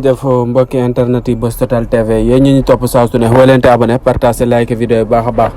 jëf mbokki internet yi Buzz Total TV yéen ñu topp saa su ne woo leen te abonné partager like vidéo bu baax a baax.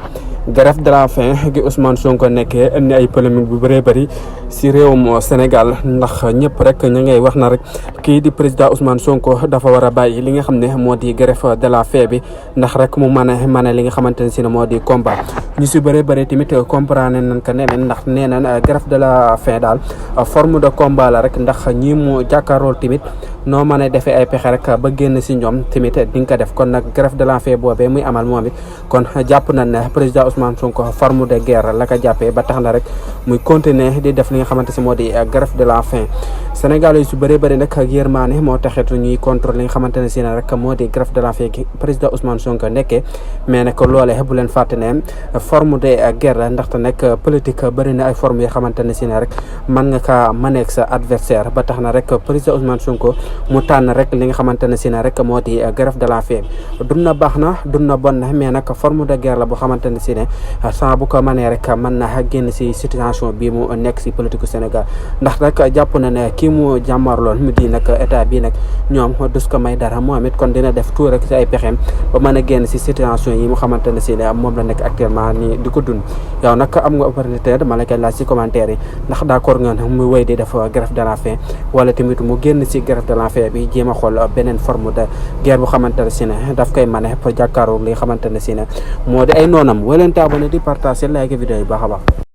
grève de la faim gi Ousmane Sonko nekkee indi ay polémique bu bëree bëri si réewum Sénégal ndax ñëpp rek ñu ngay wax na rek kii di président Ousmane Sonko dafa war a bàyyi li nga xam ne moo di grève de la faim bi ndax rek mu mën a li nga xamante ne si ne moo di combat ñu si bëree bëri tamit comprendre nañ ko neneen ndax nee nañ grève de la faim daal forme de combat la rek ndax ñi mu jàkkaarool tamit noo mën a defee ay pexe rek ba génn si ñoom tamit di nga ko def kon nag grève de la faim boobee muy amal moom it kon jàpp nañ ne président Ousmane Sonko forme de guerre la ko jàppee ba tax na rek muy continuer di def li nga xamante si moo di grève de la faim Sénégal yi su bëree bëri nag ak yërmaane moo taxit ñuy contrôle li nga xamante ne si ne rek moo di grève de la faim gi président Ousmane Sonko nekkee mais nag loolee bu leen fàtte ne forme de guerre ndaxte nag politique bëri na ay forme yoo xamante ne si ne rek mën nga kaa maneeg sa adversaire ba tax na rek président Ousmane Sonko mu tànn rek li nga xamante ne si ne rek moo di grève de la faim dun na baax na dun na bon na mais nag forme de guerre la boo xamante ne si ne saa bu ko mënee rek mën na génn si situation bii mu nekk si politique Sénégal ndax rek jàpp na ne kii mu jàmmarloon mu di nag état bii nag ñoom dus ko may dara moom it kon dina def tout rek si ay pexeem ba mën a génn si situation yi mu xamante ne si ne moom la nekk actuellement ni di ko dund yow nag am nga opportunité dama la koy laaj si commentaire yi ndax d'accord nga mu wéy di def grève de la faim wala tamit mu génn si grève de la faim bi jéem a xool beneen forme de guerre bu xamante ne si ne daf koy mane pour jàkkaaroo li nga xamante ne si ne moo di ay noonam wala abonné di partager like vidéo yi baax a baax